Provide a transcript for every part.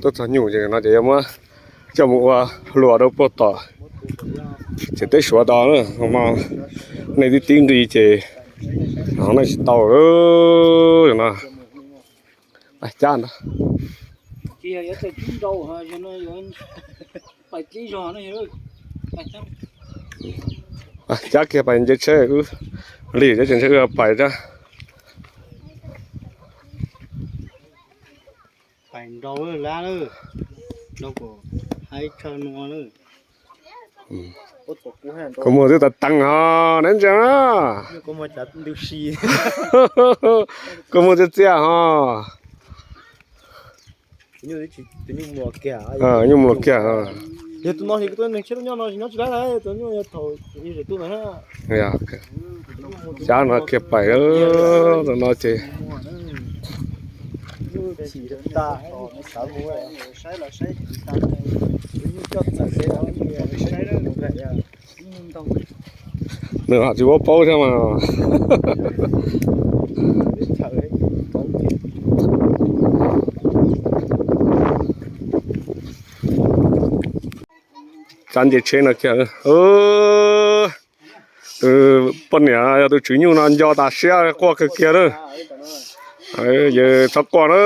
tuaj txog nyuj ces no ces yuav muab coj mus ua hluas rau puag tom tsev teb Suav tod na. Nej tib tib nqi ces nej tsis tau no. Cab ntag. Cab kiag pais nce tsheb, lig cab tseem tsheb pais rab. Pais nrau lab, nrau kom haib tshaj nua lawm. Koj muag twb tas tees ho neb ntsia na. Koj muag txiaj txiaj ho. Nyuj mus los kiag. Yog tus no, tus neeg tsheb tuaj nyob no nyob tsis lab, tus nyuj yog thaum yog zem tuaj ntawd. Cab no kiag pais, tus no ces nws ho tsis paub paub thiab mas. Cab nce tsheb no kiag. Tus poj niam yog tus tswv nyuj no nco tas siab quaj kawg kiag na. Yawg txhob quaj na,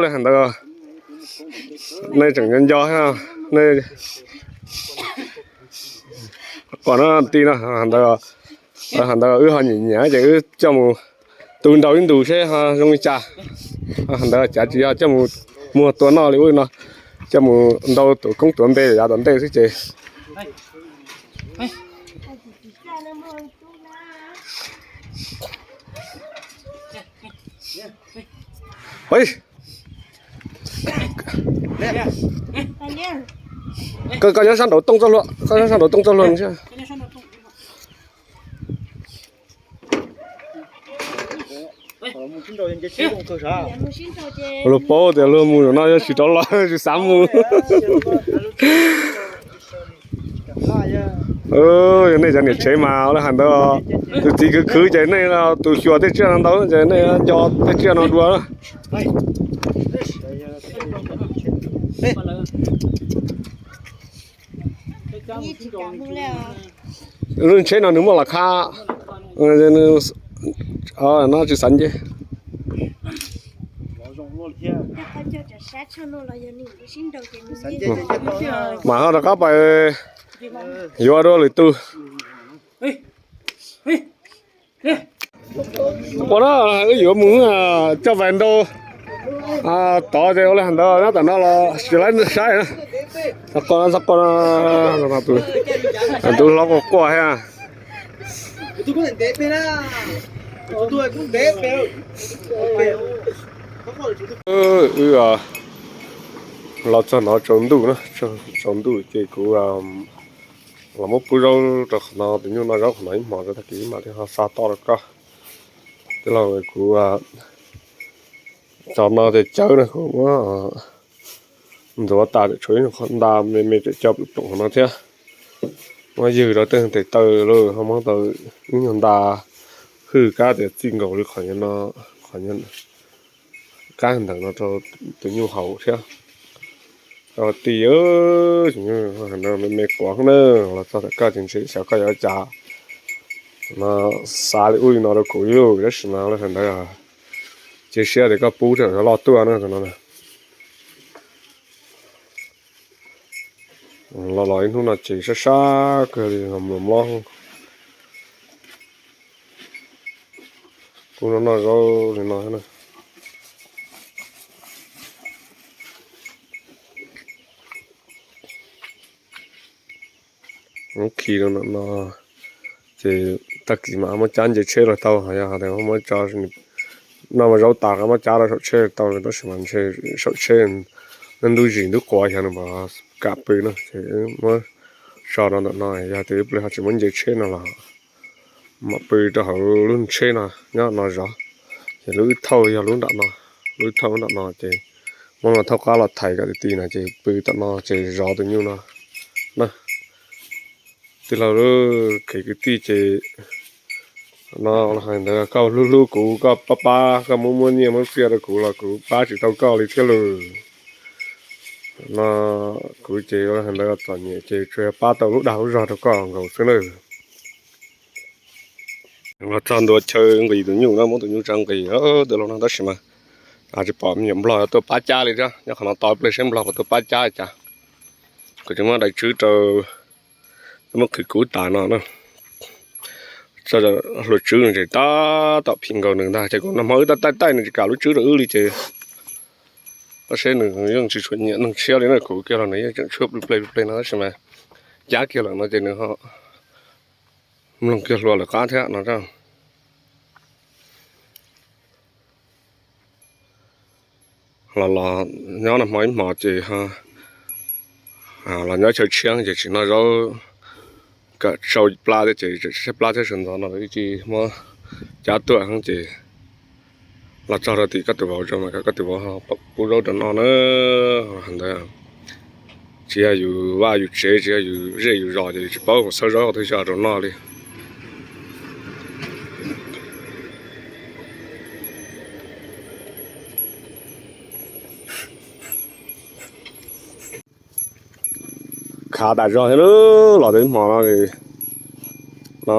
li hais ntawd nej tseem nco nco thiab. Nej quaj na tij na, hais ntawd wb ho nyiam nyiam ces wb coj mus tu nrau ib ntus seb ho zoo li cas. Hais ntawd cav tsis yog coj mus muag tua noj li ub li no, coj mus nrau tuav koob tuav npe yav tom ntej xwb ces. Koj nyob sab nraud tooj txoj hlua, koj nyob sab nraud tooj txoj hlua. Luag paub tias luag mus no yog tsis rov los tsis xav mus. Yog nej cov niam tsev mas lawv hais ntawd, tus txiv khwv khwv ces nej tus xyuas tej tsiaj no ntau ces nej nco tej tsiaj no dua. Lub tsheb no nws muaj los khab, no tsis xav nce. Mas ho rov qab pais yuav dua lwm tus. Ua no wb yuav mus coj vais nrau tod ces ua li hais ntawd nyob tom no los tsis laib saib. Txhob quaj, txhob quaj, tus hlob quaj quaj thiab. Wb los txog no tsaus ntuj na, tsaus ntuj ces kuv los muab pub zaub rau qhov no, tus nyuj noj zaub qhov no ib hmos rau tag kis mam li ho xa toj rau koj. Tij laug, kuv txog no ces cawv na, kuv muab ntxuav tas, tshuav ib nyuag qhov nta me me tseem coj ploom qhov no thiab. Muab ywg rau tej tes taw lawm ho muab tau ib nyuag nta hwj kab tias txij nkaus li qhov no, qhov kab ntawm no rau tus nyuj haus thiab. Tij, me me quav na, los txog tom koj ces ntshe xyov koj yuav ua cas no, xav li ub li no rau kuv ib lub, tab sis mas lawv hais ntawd cia siab tias koj pub rau loj tuaj na tus no. Los los ib hnub no ces sab sab kawg li, mos mlob. Kuv no noj zaub li no thiab na. Muab khi rau no ces tag kis mam muab cab nce tsheb los tau, yog hais tias muab tso, noj zaub tas muab cab rau saum tsheb tau, tab sis mas ntshe saum tsheb ntub zis ntub quav xyov nws puas kam pw na, ces muab tso rau ntawm no, yog tias ib pliag ho tsis muab nce tsheb no los mam pw rau hauv lub tsheb no nyob no zov. Ces lub wb thauj yog lub nram no, lub wb thauj nram no ces muab no thauj qab los thaiv kom ti ti no ces pw tom no ces zov tus nyuj no na. Tij laug, kev kwv tij ces no hais ntawd, koj hlub hlub kuv, koj pab pab, koj muab muab nyiaj muab txiaj rau kuv los kuv pab tsis tau koj li thiab lawm. No kuv ces ua ntawd txom nyem ces tsuas yog pab tau lub dag lub zog rau koj nkaus xwb na. Los txog ntua chaw nqis tus nyuj no, muab tus nyuj tsa nqis. Tus laus no tab sis mas tsis pom me nyuam nplog tuaj pab cab li thiab. Nyob qhov no tos pliag seb nplog puas tuaj pab cab cas. Kuv tseem muab daim tswb rau, muab qhwv kuv tas no na. Txog hluas tswb nws tseem tab tom phim nkaus nws ntag, ces kuv nag hmo wb taij taij taij nws tsis kam lub tswb rau wb li ces, tab sis nws yeej tsis tshua nyiam neeg tshiab li na, kuv kiag los nws yeej tseem tshuab plig pleg plig pleg no tab sis mas cab kiag lawm no ces nws ho mloog kiag hluas lawm qab thiab no. Los los nyob nag hmo ib hmos ces los nyob chaw tshiab ces tsis noj zaub, kawm tsau plab thiab ces tseem tshaib plab thiab sawv ntxov no ib ce muab cab tuaj ces los txog rau tim koj tus vauv tso mas kom koj tus vauv pub zaub rau noj na. Ntawd tsis yog yus vaj yus tsev, tsis yog yus zej yus zos ces yus tsis paub mus xawb zaub twg coj rau noj li. Khav tas zog thiab, los tau ib hmos no, no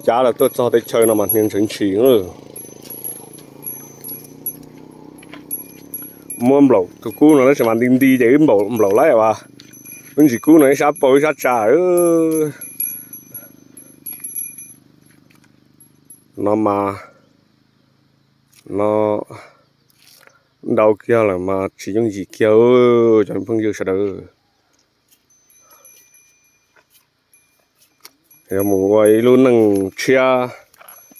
cab lawm tuaj txog teb chaws no mas hnia ntshawv ntshis. Muab nplaum tus kub no tab sis mas nti nti ces wb nplaum lawm as, wb ntsis kub no ib sab paug ib sab tsa. No mas no ntau kiag lawm mas tsis yooj yim kiag cov phooj ywg sawv daws. Yuav mus ua ib lub neej tshiab,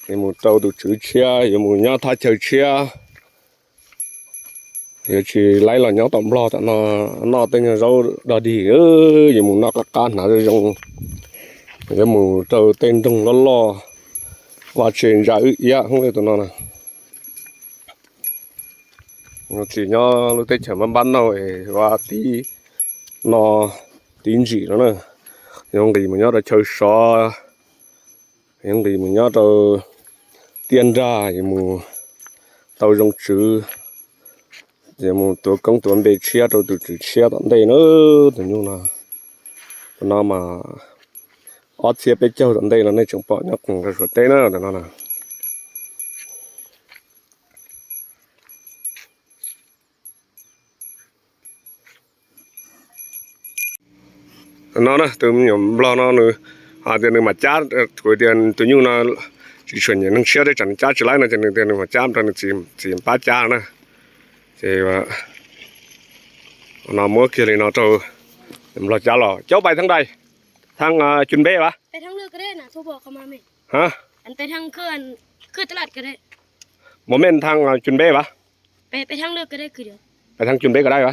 yuav mus rau tus tswv tshiab, yuav mus nyob thaj chaw tshiab, yuav tsis laib los nyob tom nplog tom no noj tej nyuag zaub dog dig, yuav mus noj qab qab hnav zoo zoo, yuav mus rau tej nroog loj loj, vaj tse ntsa wb iab hoob li tus no na. Tsis nyob lub teb chaws npab npab nauj es ua tib no tib ntsim no na, yuav nqis mus nyob rau chaw sov, yuav nqis mus nyob rau tiaj nrag, yuav mus tau zoo tswv, yuav mus tuav koob tuav npe tshiab rau tus tswv tshiab tom ntej na. Tus nyuj no, tus no mas ob txhiab peb caug tom ntej no nej tseem pom nyob qees rau Suav teb na tus no na. No na tus me nyuam nplog no nws hais tias nws mam cab, kuv tias tus nyuj no tsis tshua nyiam neeg tshiab thiab tsam nws cab tsis laib no ces nws tias nws mam cab rau nws txiv pab cab na. Ces no muab kiag li no rau nplog cab los. Cháu bay tháng đây, tháng à, chuyến bay hả? Momentan tháng à, chuyến bay hả? Tháng chuyến bay cái đây hả?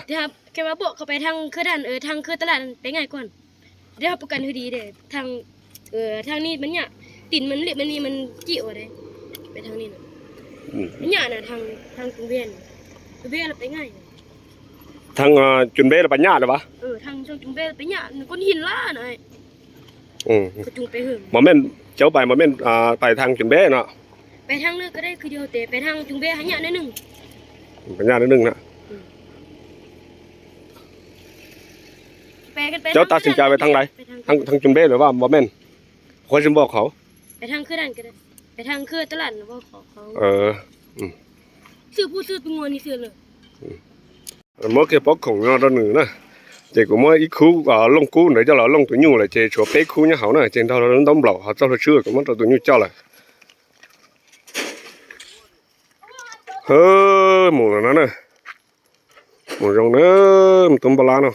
Tháng à, chuyến bay là bay nhạt rồi hả? Momentan cháu bay momentan à, bay tháng chuyến bay nó. Bay nhạt nữa nưng đó. Cháu ta xin chào về tháng đấy. Tháng chuyến bay rồi hả? Momentan. Khóa xin bộ khẩu. Muab kiag pob khoom no rau nws na. Ces kuv muab ib khub looj kub ntawd coj los looj tus nyuj lawm ces tshuav peb khub nyob hauv na, ces nrog rau lub ntaub nplaum ho txoj hlua tshwb kuv muab rau tus nyuj coj lawm. Mus lawm no na. Mus zoo na, mus tus npau lab no.